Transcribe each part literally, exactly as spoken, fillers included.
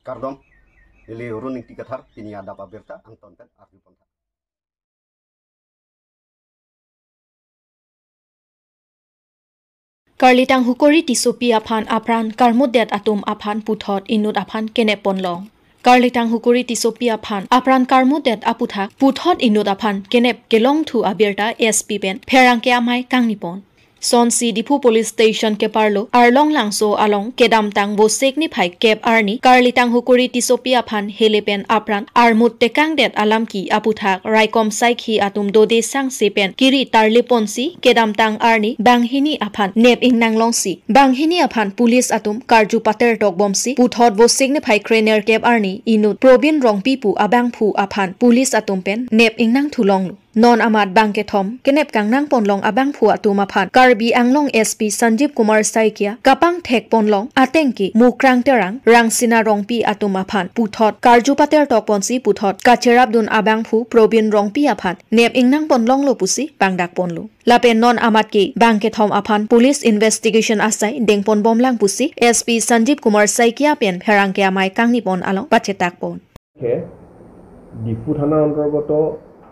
Kardom, neli Arun Ingti Kathar, pini adap abirta angton pen arju pon tha. Karlitang Hukuri Tissopi aphan apran karmutdet atum aphan puthot inut aphan kenep ponlong. Karlitang Hukuri Tissopi aphan apran karmutdet aputhak puthot inut aphan kenep kelongthu abirta S P pen pherangke amei kangni pon. Sonsi Diphu Police Station keparlo Arlong Langso along kedamtang Vosik niphai kep arni Karlitang Hukuri Tissopi aphan hele pen apran armut tekangdet alam ke aputhak raikom saikhi atum dode sangse pen kiri tarle ponsi kedamtang arni banghini aphan nep ingnanglongsi banghini aphan police atum karju pater tokbomsi puthot Vosik niphai krenerkep arni inut Probin Rongpi pu abangphu aphan police atum pen nep ingnangthulonglo. Non amat bangkethom kenep kangnang ponlong abangphu atum aphan Karbi Anglong S P Sanjeev Kumar Saikia kapangthek ponlong atengke Mukrang Terang, Rangsina Rongpi atum aphan puthot karju pater tok ponsi puthot kacherapdun abangphu Probin Rongpi aphan nep ingnang ponlonglo pusi pangdak ponlo. Lapen non amat ke bangkethom aphan police investigation asai dengponbomlang pusi S P Sanjeev Kumar Saikia pen pherangke amei kangni pon along pachetak pon. খে ডিফু থানাৰ অন্তৰ্গত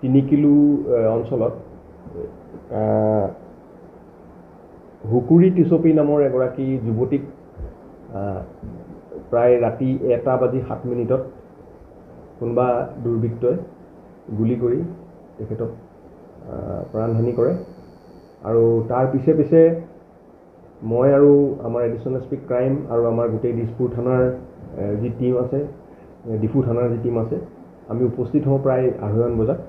তিনি কিলো, এ, অঞ্চলত, এ, হুকুৰি টিচপি নামৰ এগৰাকী যুৱতীক, আ, প্ৰায় ৰাতি এটা বাজি সাত মিনিটত কোনোবা দুৰ্বৃত্তই গুলী কৰি তেখেতক, আ, প্ৰাণহানি কৰে। আৰু তাৰ পিছে পিছে মই আৰু আমাৰ এডিশ্যনেল এছ পি ক্ৰাইম আৰু আমাৰ গোটেই দিছপুৰ থানাৰ, এ, যি টিম আছে, এ, ডিফু থানাৰ যি টিম আছে, আমি উপস্থিত হওঁ প্ৰায় আঢ়ৈমান বজাত।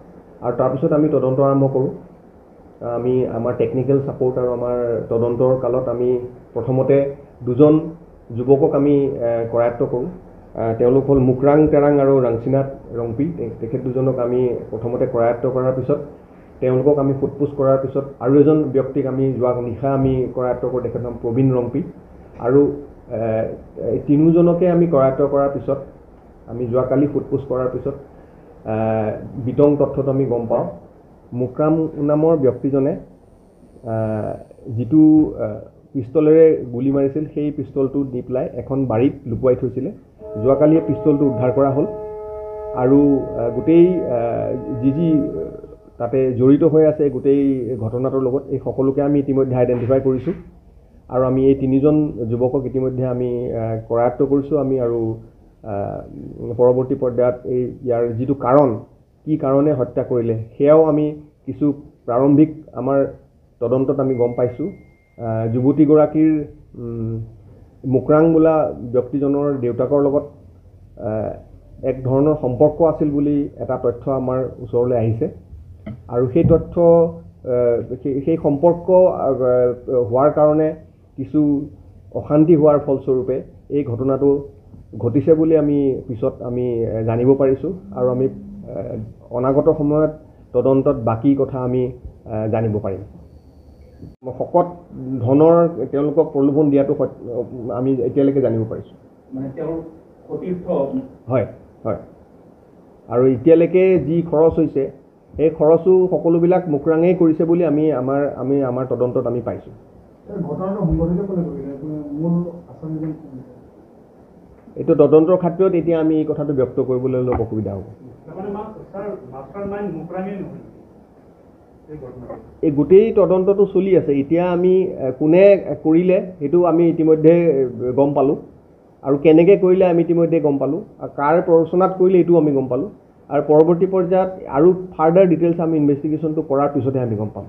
আৰু তাৰপিছত আমি তদন্ত আৰম্ভ কৰোঁ। আমি আমাৰ টেকনিকেল ছাপোৰ্ট আৰু আমাৰ তদন্তৰ কালত আমি প্ৰথমতে দুজন যুৱকক আমি, এ, কৰায়ত্ব কৰোঁ। এ, তেওঁলোক হ'ল মুকৰাং তেৰাং আৰু ৰাংচিনাথ ৰংপি। তে-, তেখেত দুজনক আমি প্ৰথমতে কৰায়ত্ব কৰাৰ পিছত তেওঁলোকক আমি সোধ পোছ কৰাৰ পিছত আৰু এজন ব্যক্তিক আমি যোৱা নিশা আমি কৰায়ত্ব কৰোঁ, তেখেতৰ নাম প্ৰবীণ ৰংপি। আৰু, এ, এই তিনিওজনকে আমি কৰায়ত্ব কৰাৰ পিছত, আমি যোৱাকালি সোধ পোছ কৰাৰ পিছত, এ, বিতং তথ্যটো আমি গম পাওঁ। মুকৰাং নামৰ ব্যক্তিজনে, এ, যিটো, এ, পিষ্টলেৰে গুলী মাৰিছিল, সেই পিষ্টলটো নি পেলাই এখন বাৰীত লুকুৱাই থৈছিলে। যোৱাকালি এই পিষ্টলটো উদ্ধাৰ কৰা হ'ল আৰু, আহ, গোটেই, আহ, যি যি, আহ, তাতে জড়িত হৈ আছে গোটেই ঘটনাটোৰ লগত, এই সকলোকে আমি ইতিমধ্যে আইডেণ্টিফাই কৰিছোঁ আৰু আমি এই তিনিজন যুৱকক ইতিমধ্যে আমি, আহ, কৰায়ত্ব কৰিছোঁ আমি আৰু, আহ, পৰৱৰ্তী পৰ্যায়ত এই ইয়াৰ যিটো কাৰণ, কি কাৰণে হত্যা কৰিলে, সেয়াও আমি কিছু প্ৰাৰম্ভিক আমাৰ তদন্তত আমি গম পাইছোঁ। আহ, যুৱতীগৰাকীৰ, উম, মুকৰাং বোলা ব্যক্তিজনৰ দেউতাকৰ লগত, আহ, এক ধৰণৰ সম্পৰ্ক আছিল বুলি এটা তথ্য আমাৰ ওচৰলৈ আহিছে। আৰু সেই তথ্য, আহ, সেই, সেই সম্পৰ্ক, আহ, হোৱাৰ কাৰণে কিছু অশান্তি হোৱাৰ ফলস্বৰূপে এই ঘটনাটো ঘটিছে বুলি আমি পিছত আমি, এ, জানিব পাৰিছোঁ আৰু আমি, এ, অনাগত সময়ত তদন্তত বাকী কথা আমি, এ, জানিব পাৰিম। শকত ধনৰ তেওঁলোকক প্ৰলোভন দিয়াটো সত-, আমি এতিয়ালৈকে জানিব পাৰিছোঁ। মানে তেওঁৰ সতীৰ্থ? হয়, হয়। আৰু এতিয়ালৈকে যি খৰচ হৈছে, সেই খৰচো সকলোবিলাক মুকৰাঙেই কৰিছে বুলি আমি আমাৰ, আমি আমাৰ তদন্তত আমি পাইছোঁ। ছাৰ, ঘটনাটো সংঘটিত কোনে কৰিলে? এইটো মূল আচামিজন কোন? এইটো তদন্তৰ খাতিৰত এতিয়া আমি এই কথাটো ব্যক্ত কৰিবলৈ অলপ অসুবিধা হ'ব। তাৰমানে মা-, ছাৰ, মাষ্টাৰ মাইণ্ড মুকৰাঙেই নহয় নেকি এই ঘটনাটো? এই গোটেই তদন্তটো চলি আছে। এতিয়া আমি, এ, কোনে কৰিলে সেইটো আমি ইতিমধ্যে, এ, গম পালোঁ আৰু কেনেকৈ কৰিলে আমি ইতিমধ্যে গম পালোঁ আৰু কাৰ প্ৰৰোচনাত কৰিলে এইটোও আমি গম পালোঁ। আৰু পৰৱৰ্তী পৰ্যায়ত আৰু ফাৰ্ডাৰ ডিটেইলছ আমি ইনভেষ্টিগেশ্যনটো কৰাৰ পিছতহে আমি গম পাম।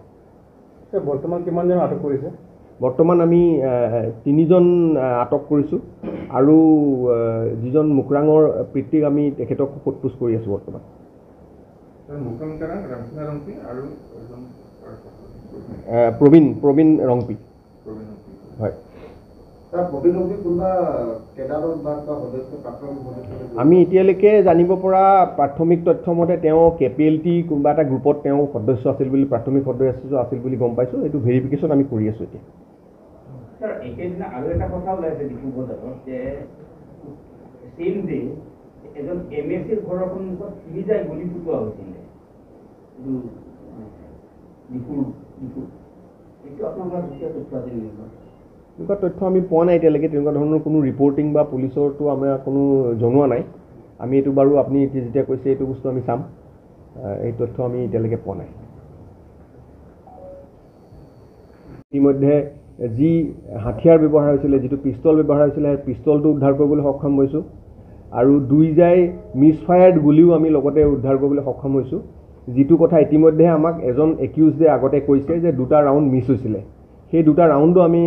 ছাৰ, বৰ্তমান কিমানজন আটক কৰিছে? বৰ্তমান আমি, আহ, তিনিজন, আহ, আটক কৰিছোঁ আৰু, আহ, যিজন মুকৰাঙৰ পিতৃক আমি তেখেতক সোধ পোছ কৰি আছোঁ বৰ্তমান। ছাৰ, মুকৰাং তেৰাং, ৰামচন্দ্ৰ ৰংপি আৰু এজন, আহ, প্ৰবীণ, প্ৰবীণ ৰংপি। প্ৰবীণ ৰংপি। হয়। ছাৰ, প্ৰবীণ ৰংপি কোনোবা কেডাৰৰ বা কিবা সদস্য, প্ৰাক্তন সদস্য নেকি? আমি এতিয়ালৈকে জানিব পৰা প্ৰাথমিক তথ্য মতে তেওঁ কে পি এল টি কোনোবা এটা গ্ৰুপত তেওঁ সদস্য আছিল বুলি, প্ৰাথমিক সদস্য আছিল বুলি গম পাইছোঁ। এইটো ভেৰিফিকেশ্যন আমি কৰি আছোঁ এতিয়া। ছাৰ, একেদিনা আৰু এটা কথা ওলাইছে ডিফু বজাৰত যে ছেইম ডে এজন এম এ চিৰ ঘৰৰ সন্মুখত তিনিটা গুলী ফুটোৱা হৈছিলে। এইটো ডিফুৰ, ডিফুৰ। এইটো আপোনালোকৰ কেতিয়া তথ্য আছে নেকি? তেনেকুৱা তথ্য আমি পোৱা নাই এতিয়ালৈকে। তেনেকুৱা ধৰণৰ কোনো ৰিপৰ্টিং বা পুলিচৰতো আমাৰ কোনো জনোৱা নাই। আমি এইটো বাৰু আপুনি এতিয়া যেতিয়া কৈছে, এইটো বস্তু আমি চাম। আহ, এই তথ্য আমি এতিয়ালৈকে পোৱা নাই। ইতিমধ্যে যি হাথিয়াৰ ব্যৱহাৰ হৈছিলে, যিটো পিষ্টল ব্যৱহাৰ হৈছিলে, সেই পিষ্টলটো উদ্ধাৰ কৰিবলৈ সক্ষম হৈছোঁ। আৰু দুই জাই মিছফায়াৰ্ড গুলীও আমি লগতে উদ্ধাৰ কৰিবলৈ সক্ষম হৈছোঁ। যিটো কথা ইতিমধ্যে আমাক এজন একিউজডে আগতে কৈছে যে দুটা ৰাউণ্ড মিছ হৈছিলে, সেই দুটা ৰাউণ্ডো আমি,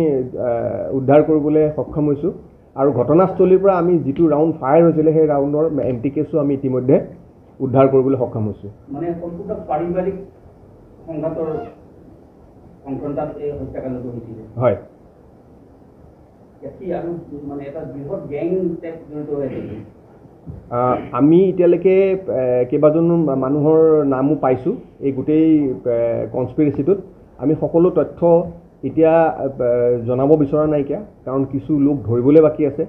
আহ, উদ্ধাৰ কৰিবলৈ সক্ষম হৈছোঁ। আৰু ঘটনাস্থলীৰ পৰা আমি যিটো ৰাউণ্ড ফায়াৰ হৈছিলে, সেই ৰাউণ্ডৰ এম টি কেছো আমি ইতিমধ্যে উদ্ধাৰ কৰিবলৈ সক্ষম হৈছোঁ। মানে সম্পূৰ্ণ পাৰিবাৰিক সংঘাতৰ সংক্ৰান্তত এই হত্যাকাণ্ডটো হৈছিলে। হয়। ইয়াত কি আৰু মানে এটা বৃহৎ গেং টাইপ জড়িত হৈ আছে নেকি? আহ, আমি এতিয়ালৈকে, আহ, কেইবাজনো মানুহৰ নামো পাইছোঁ এই গোটেই, আহ, কনস্পিৰেচিটোত। আমি সকলো তথ্য এতিয়া, আহ, জনাব বিচৰা নাইকিয়া, কাৰণ কিছু লোক ধৰিবলৈ বাকী আছে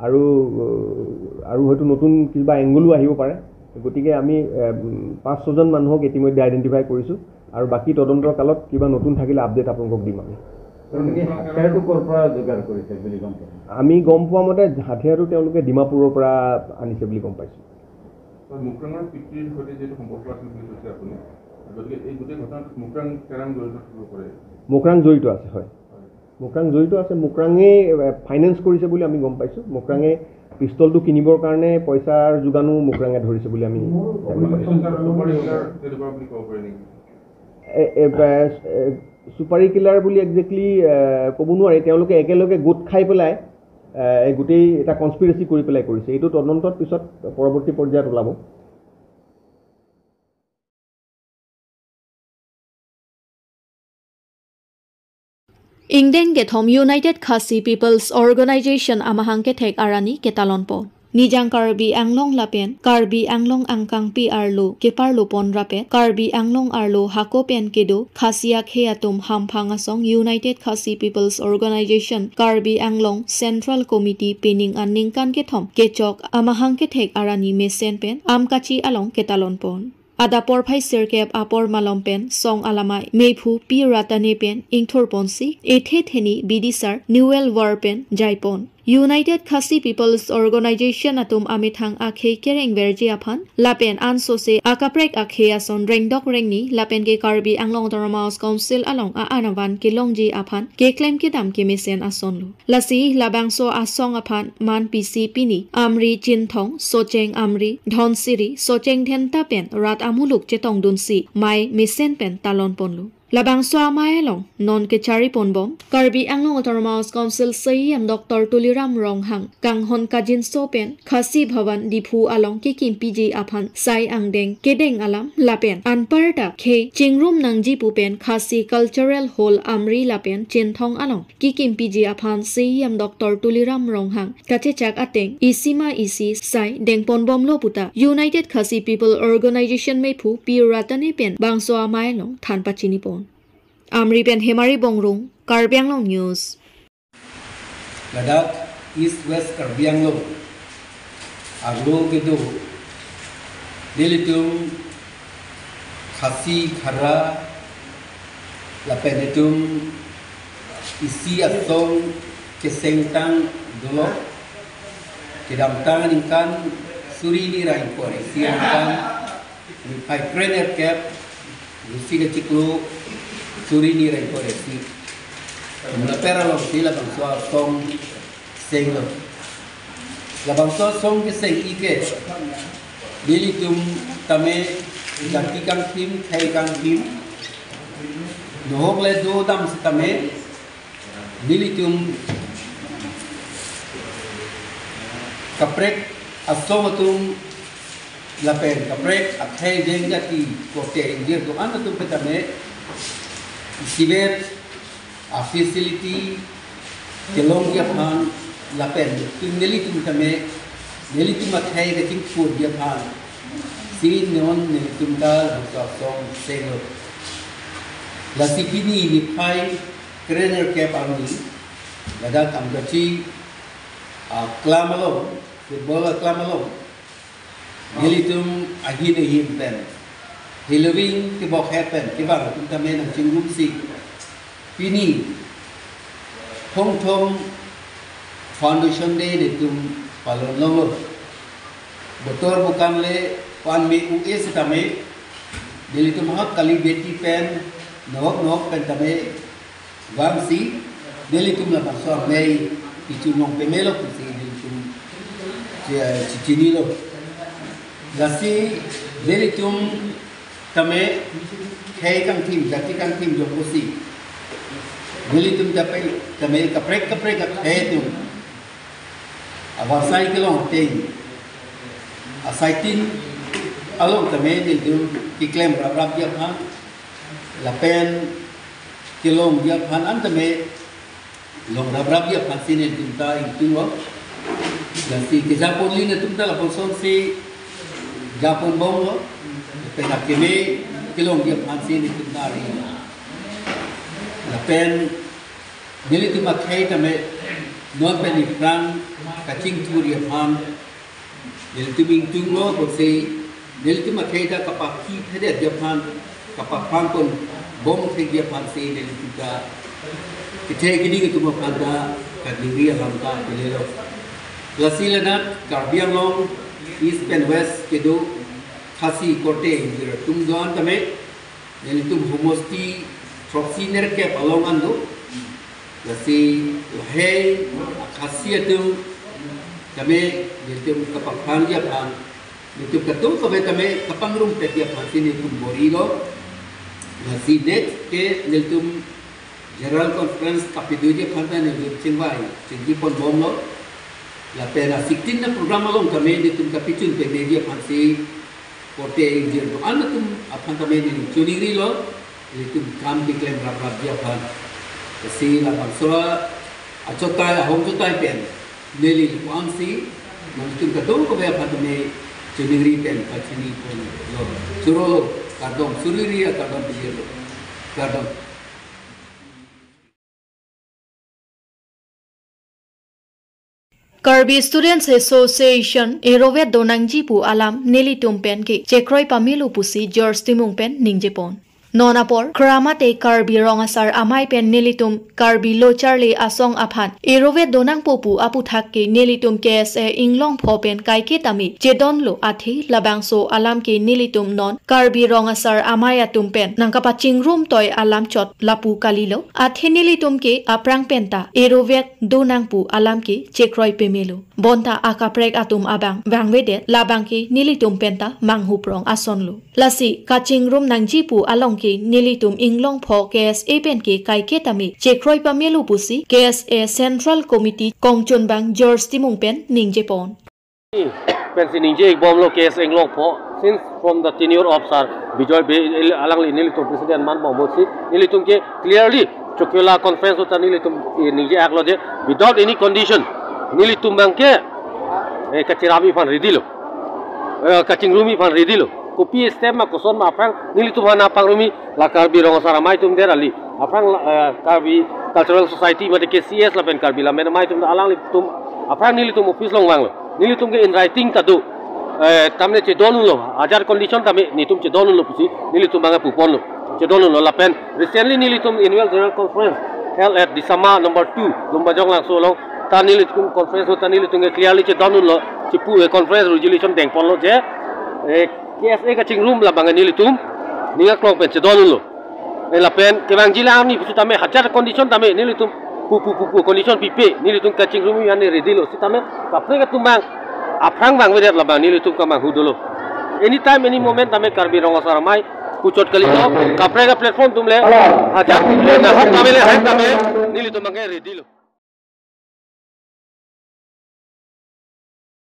আৰু, আহ, আৰু হয়তো নতুন কিবা এংগলো আহিব পাৰে। গতিকে আমি, আহ, পাঁচ ছজন মানুহক ইতিমধ্যে আইডেণ্টিফাই কৰিছোঁ আৰু বাকী তদন্তৰ কালত কিবা নতুন থাকিলে আপডেট আপোনালোকক দিম আমি। তেওঁলোকে হাথিয়াৰটো ক'ৰ পৰা যোগাৰ কৰিছে বুলি গম পাইছে? আমি গম পোৱা মতে হাথিয়াৰটো তেওঁলোকে ডিমাপুৰৰ পৰা আনিছে বুলি গম পাইছোঁ। হয়, মুকৰাঙৰ পিতৃৰ সৈতে যিহেতু সম্পৰ্ক আছিল বুলি কৈছে আপুনি, গতিকে এই গোটেই ঘটনাটোত মুকৰাং কেৰাং জড়িত থাকিব পাৰে? মুকৰাং জড়িত আছে, হয়। হয়। মুকৰাং জড়িত আছে। মুকৰাঙে, এ, ফাইনেন্স কৰিছে বুলি আমি গম পাইছোঁ। মুকৰাঙে পিষ্টলটো কিনিবৰ কাৰণে পইচাৰ যোগানো মুকৰাঙে ধৰিছে বুলি আমি জানিব পাৰিছোঁ। এইটো ছাৰ চুপাৰ ডিলাৰ তেনেকুৱা বুলি ক'ব পাৰি নেকি? এ, এ, এ, এ, চুপাৰী কিলাৰ বুলি একজেক্টলি, এ, ক'ব নোৱাৰি। তেওঁলোকে একেলগে গোট খাই পেলাই, এ, এই গোটেই এটা কনস্পিৰেচি কৰি পেলাই কৰিছে। এইটো তদন্তৰ পিছত পৰৱৰ্তী পৰ্যায়ত ওলাব। Ingdeng kethom United Khasi People's Organization amahang kethek arni ketalonpon. Nijang Karbi Anglong lapen Karbi Anglong angkangpi arlo keparlopon rapet Karbi Anglong arlo hako pen kedo Khasi akhei atum hamphang asong United Khasi People's Organization Karbi Anglong Central Committee pining aningkan kethom kechok amahang kethek arni mesen pen Amkachi along ketalonpon. Adap porphai sirkep apor malom pen song alamai mephu Pi Ratane pen ingthurponsi ethe theni bidisar Newell War pen jaipon. United Khasi People's Organization atum amethang akhei kerengverji aphan lapen ansose akaprek akhei ason rengdok rengni lapen ke Karbi Anglong Autonomous Council along a-an avan kelongji aphan keklem kedam kemesen asonlo. Lasi labangso asong aphan man pisi pini Amri, Chinthong, Socheng Amri, Dhonsiri, Socheng Dhenta pen rat amuluk chetongdunsi mei mesen pen talonponlo. Labangso amei along non kechariponbom Karbi Anglong Autonomous Council C E M Doctor Tuliram Ronghang kanghon kajinso pen Khasi Bhavan Diphu along kekimpiji aphan sai angdeng kedeng alam lapen anparta khei chingrum nangji pu pen Khasi Cultural Hall Amri lapen Chinthong along kekimpiji aphan C E M Doctor Tuliram Ronghang kachechak ateng isi ma isi sai dengponbomlo puta United Khasi People Organization mephu Pi Ratane pen bangso amei along than pachinipon. Amri pen Hemari Bongrung, Karbi Anglong News. Ladak East West Karbi Anglong arlo kedo nelitum Khasi Khara lapen itum isi asong kesengtang dolo, kedamtang aningkan suri ni ra ingkoi ra isi aningkan niphai krenerkep, isi kachiklo suri ni ra ingkoi ra isi. Mula pera long si labangso asong senglo. Labangso asong keseng ike nelitum tame jati kangthim, khei kangthim, nohok le do dam sitame nelitum kaprek asong atum lapen kaprek akhei jeng jati kote ingjir do-an atum petame isivet a-facility kelongji aphan lapen tum nelitum tame nelitum akhei kachingthurji aphan si non nelitum ta labangso asong senglo. Lasi pini niphai krenerkep arni ladak Amkachi aklam along, football aklam along nelitum ahin ahin pen heloving kebok het pen kevang atum tame nangchingrumsi pini Thongthong Foundation Day nelitum palon longlo. Botor bukan le pan me u-e setame, nelitum ahok kali beti pen, nohok nohok pen tame, vangsi, nelitum labangso amei, pichun long pemelo pusi nelitum, che-, chichinilo. Lasi, nelitum tame, khei kangthim, jati kangthim jong pusi. Nelitum tame, tame kaprek kaprek akhei atum. Avarsai kelong ateng. Asaitin along tame nelitum keklem raprapji aphan. Lapen kelongji aphan an tame longraprapji aphansi nelitum ta ingtunglo. Lasi kejapon li nelitum ta lapuson si japon bomlo. Lapen akeme kelongji aphansi nelitum ta ari. Lapen nelitum akhei tame non pen iphrang kachingthurji aphan nelitum ingtunglo, bonsi nelitum akhei ta kapakhi phedetji aphan, kapaphrang pon bom thekji aphansi nelitum ta kethe kiding atum aphan ta kaningri alam ta pelelo. Lasi ladak Karbi Anglong East pen West kedo Khasi korte ingjir atum do-an tame nelitum homosti throksi nerkep along an do. Lasi lahei aKhasi atum tame nelitum kapaphrangji aphan, nelitum kadokave tame kapangrumpetji aphansi nelitum borilo. Lasi next ke nelitum General Conference kapedoji aphan ta nelitum chingvai, chingki pon bomlo. Lapen a sixteen na program along tame nelitum kapichun pemeji aphansi korte ingjir do-an atum aphan tame neli choningrilo, nelitum kam keklem raprapji aphan. Lasi labangso achotai, ahong chotai pen neli pu-ansi, nelitum kadokave aphan tame choningri pen pachini ponlo. Chorolo, kardom, suriri akardom pijirlo. Kardom. Karbi Students Association erovet donangji pu alam nelitum pen ke chekroi pamelo pusi George Timung pen ningjepon. Non apor, kramate Karbi Rong Asar Amei pen nelitum Karbi Locharli Asong aphan erovet donangpo pu aputhak ke nelitum K S A Inglongpho pen kaike tame chedonlo, athe labangso alam ke nelitum non Karbi Rong Asar Amei atum pen nangkapachingrum toi alam chot lapu kalilo. Athe nelitum ke aphrang penta erovet donang pu alam ke chekroi pemelo. Bonta akaprek atum abang vangvedet, labang ke nelitum penta manghuprong asonlo. Lasi kachingrum nangji pu along ke nelitum Inglongpho K S A pen ke kaike tame chekroi pamelo pusi K S A Central Committee kongchunbang George Timung pen ningjepon. Pensi ningje bomlo K S A Inglongpho, since from the tenure of Sir Bijoy Bey, alangli nelitum president man bomsi, nelitum ke clearly Chokihola conference ta nelitum, eh, ningje aklo je, without any condition, nelitum abang ke, eh, kachingrum aphan ready lo. Eh, kachingrum aphan ready lo. Kopi step ma koson ma aphrang nelitum aphan nangpangrumji, la Karbi Rong Asar Amei atum der kali. Aphrang la, eh, Karbi Cultural Society mate K C S lapen Karbi Lammet Amei atum alanglitum aphrang nelitum office along vanglo. Nelitum ke in writing ta do. Eh, tame chedonlo. Ajat condition tame nelitum chedonlo pusi nelitum abang puponlo. Chedonlo lapen recently nelitum annual general conference held at Disama number two, Lumbajong Langso along. Ta nelitum conference ta nelitum ke clearly chedonlo. Chipu, eh, conference resolution dengponlo je, eh, K S A kachingrum labang nelitum ning aklong pen chedonlo. Eh, lapen kevangji alam ni pusi tame ajat condition tame nelitum pu pu pu pu condition pipe nelitum kachingrumji aphan ready lo. Sitame kaprek atum abang aphrang vangvedet labang nelitum kamanghu dolo. Anytime, any moment tame Karbi Rong Asar Amei puchot kalilo, kaprek aplatform atum le ajat, eh, nahok tame le hek tame nelitum abang ready lo.